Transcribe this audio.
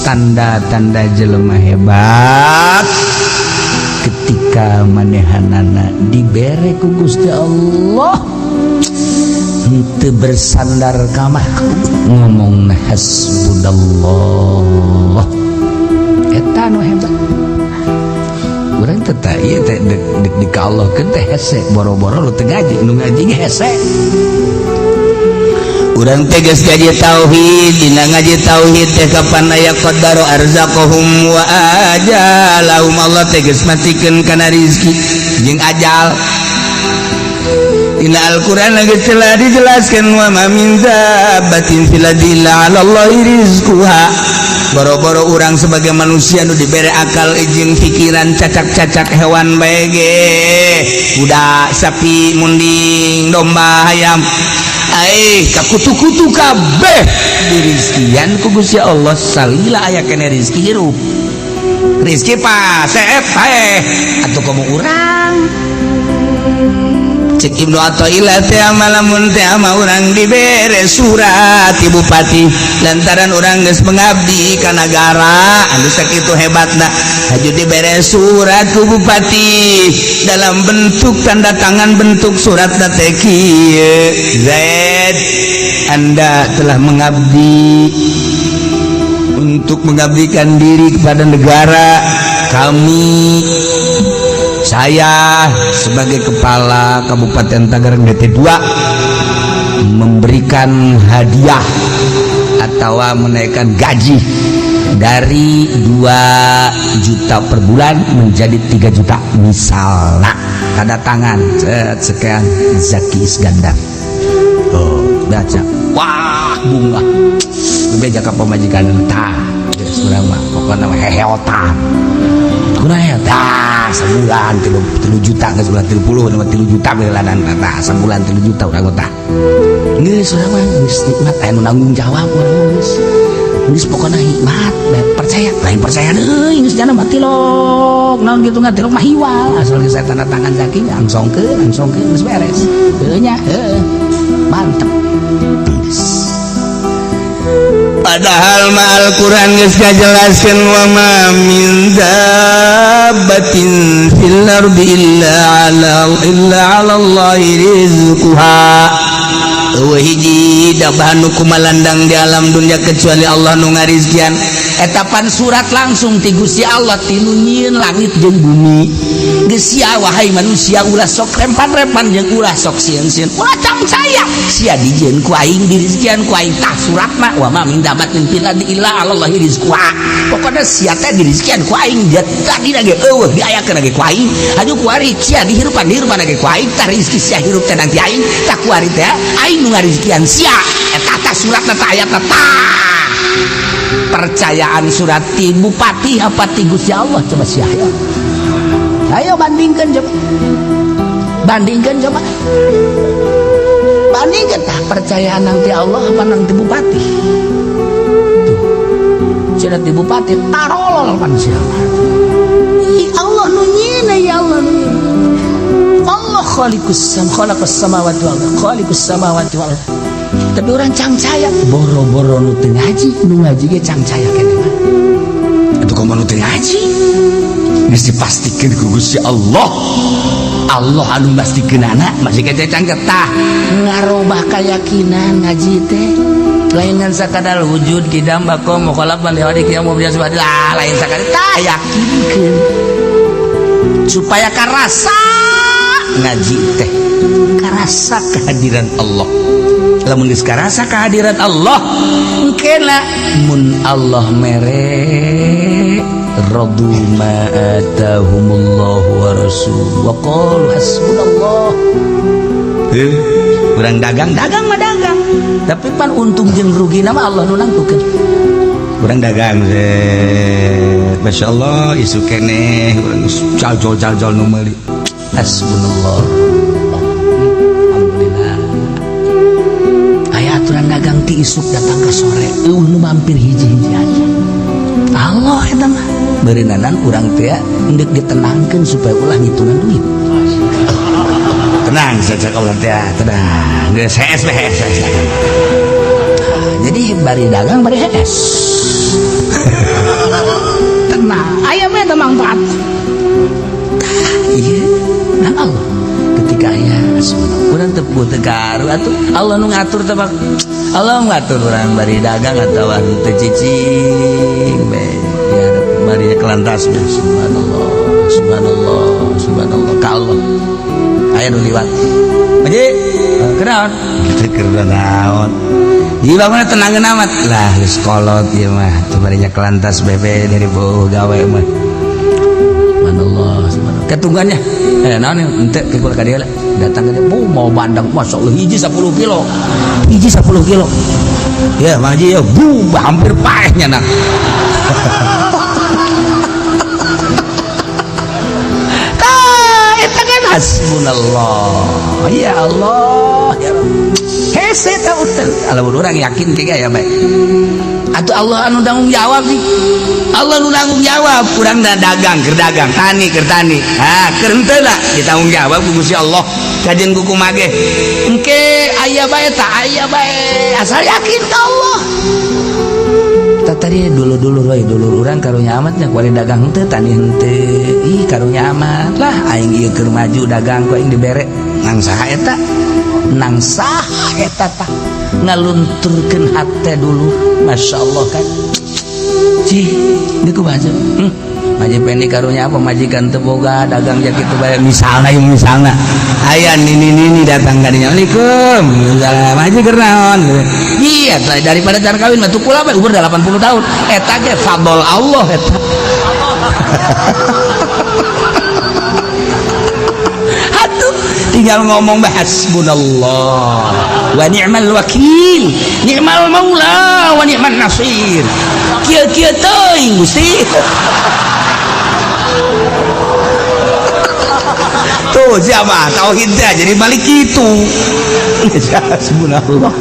Tanda-tanda jelema hebat ketika manehanana dibere ku Gusti Allah, henteu bersandar ka makhluk, ngomong hasbunallah, eta nu hebat. Urang teh tah ieu teh dek dek di ka Allah keun teh hese, boro-boro lu teu ngaji, nu ngaji ge hese. Urang teh geus ngaji tauhid. Dina ngaji tauhid teh kapan aya qaddaro arzaqahum wa ajalahum. Allah teh geus matikeun kana rizki jeung ajal. Dina Al-Qur'an lagi telah dijelaskan, wa ma min dabbatin fil ardi illa 'ala Allahi rizquha. Boro-boro urang sebagai manusia nu dibere akal jeung pikiran, cacak-cacak hewan bae ge, kuda, sapi, munding, domba, hayam, ai ka kutu-kutu kabeh dirizkian ku Gusti Allah. Salila aya kene rizki hirup, rizki pasep paeh atuh. Komo urang, cek Ibnu Athaillah teh, lamun teh ama urang dibere surat ti bupati lantaran urang geus mengabdi ka nagara anu sakitu hebatna, haju dibere surat ku bupati dalam bentuk tanda tangan, bentuk surat teh kieu: "Zaid, Anda telah mengabdi untuk mengabdikan diri kepada negara kami. Saya sebagai kepala Kabupaten Tangerang DT2 memberikan hadiah atau menaikkan gaji dari 2 juta per bulan menjadi 3 juta," misalnya. Tanda tangan, set, sekian, Zaki Iskandar. Oh, baca, wah, bunga beja ka pamajikan. Tah, geus urang mah pokona mah heheotan. Kunaon ya? Tah, sebulan 3 juta geus, bulan 30 nama 3 juta belanan. Tah, sebulan 3 juta urang mah, tah. Geus urang mah geus nikmat, aya nu nanggung jawab urang mah geus. Geus pokona hikmat, percaya, lain percaya deui, geus jana mah tilok. Naon kitu ngatilok mah hiwal, asal geus saya tanda tangan Zaki, angsongkeun, angsongkeun geus beres. Heuh nya, heuh. Mantep. Geus. Padahal ma Al-Quran geus ngajelaskeun, wa ma min dabbatin fil ardi illa ala Allahi rizquha. Euweuh hiji dabah nu kumalandang di alam dunia kecuali Allah nu ngarizkian. Eta pan surat langsung ti Gusti Allah, ti nu nyieun langit jeung bumi. Geus sia, wahai manusia, ulah sok rempan-rempan jeung ulah sok sieun-sieun, ulah cangcaya, sia dijieun ku aing, dirizkian ku aing. Tah, suratna, wa ma min dabbatin fil ardi illa 'ala Allahi rizquha. Pokona sia teh dirizkian ku aing, tadi ge euweuh diayakeun ge ku aing. Aju kuari sia dihirupan, dihirupan ge ku aing. Tah, rizki sia hirup teh nanti aing. Tah, kuari teh aing nu ngarizkian sia. Eta tah suratna, tah ayatna. Tah, percayaan surat ti bupati apa ti Gusti Allah? Coba sia, ayo, ayo bandingkan, coba bandingkan, coba bandingkan. Tah, percayaan nanti Allah apa nanti bupati? Tuh, surat ti bupati tarolol pan sia. Ih, Allah nu nyieun, ya Allah nu nyieun. Allah khaliqus sam khalaqas samawati wal ardh, khaliqus samawati wal ardh. Tapi urang cangcaya, boro-boro nu teu ngaji, nu ngaji ge cangcaya keneh mah. Atuh komo nu teu ngaji, geus dipastikeun ku Gusti Allah, Allah anu mastikeunana masih kece cangket. Tah, ngarobah keyakinan ngaji teh lain ngan sakadar wujud kidam bako mukhalafan li ya mau biasa lah, lain sakadar. Tah, yakinkeun supaya karasa ngaji teh karasa kehadiran Allah. Lamun geus karasa kehadiran Allah, engkena mun Allah mere, radu ma atahumullahu wa rasul wa qalu hasbunallah. Eh, urang dagang. Dagang mah dagang, tapi pan untung jeung rugi nama Allah nu nangtukeun. Urang dagang zet, Masya Allah, isuk keneh urang jaljol jaljol nu meuli. Hasbunallah, alhamdulillah. Aya aturan dagang ti isuk datang ke sore, euweuh nu mampir hiji-hiji aja. Allah eta mah beureunanan urang teh endek ditenangkeun supaya ulah ngitungan duit. Tenang saja Allah teh, tenang, geus hees hees hees. Jadi bari dagang bari hees. atuh Allah nu ngatur teh Allah ngatur urang bari dagang atawa teu cicing be ya bari kelantas be subhanallah subhanallah subhanallah ka Allah aya nu liwat Haji kunaon teu keur naon di bangun tenangan amat lah geus kolot ieu mah teu barinya kelantas bebe dari beuh gawe mah subhanallah subhanallah ketunggannya naon henteu ke kula ka dieu datang ke bu mau bandang masya Allah hiji 10 kilo hiji 10 kilo ya Haji ya bu hampir paehnya nak. Tah eta kan hasbunallah ya Allah ya Rabb hese ta utel lamun urang yakin ke ya bae atuh Allah anu tanggung jawab sih Allah nu tanggung jawab urang da dagang keur dagang tani keur tani ha keur henteu lah ditanggung jawab ku Gusti Allah kajeun ku kumaha ge engke aya bae ta aya bae asal yakin ka Allah ta tadi dulu-dulu we dulur urang karunya amat nya kuari dagang henteu tani henteu ih karunya amat lah aing ieu keur maju dagang ku aing dibere nang saha eta nang saha eta tah ngalunturkeun hate dulu Masya Allah kan cih diku baca Haji Pendi karunya apa majikan teu boga dagang ja kitu bae misalna ieu misalna aya nini-nini datang ka dinya Assalamualaikum misalna haji keur naon iya daripada can kawin mah tukul bae umur 80 tahun eta ge fadl Allah eta. Atuh tinggal ngomong bae hasbunallah wa ni'mal wakil ni'mal maula wa ni'man nasir kieu-kieu teuing Gusti. Tuh siapa tauhidnya jadi balik gitu. Hasbunallah.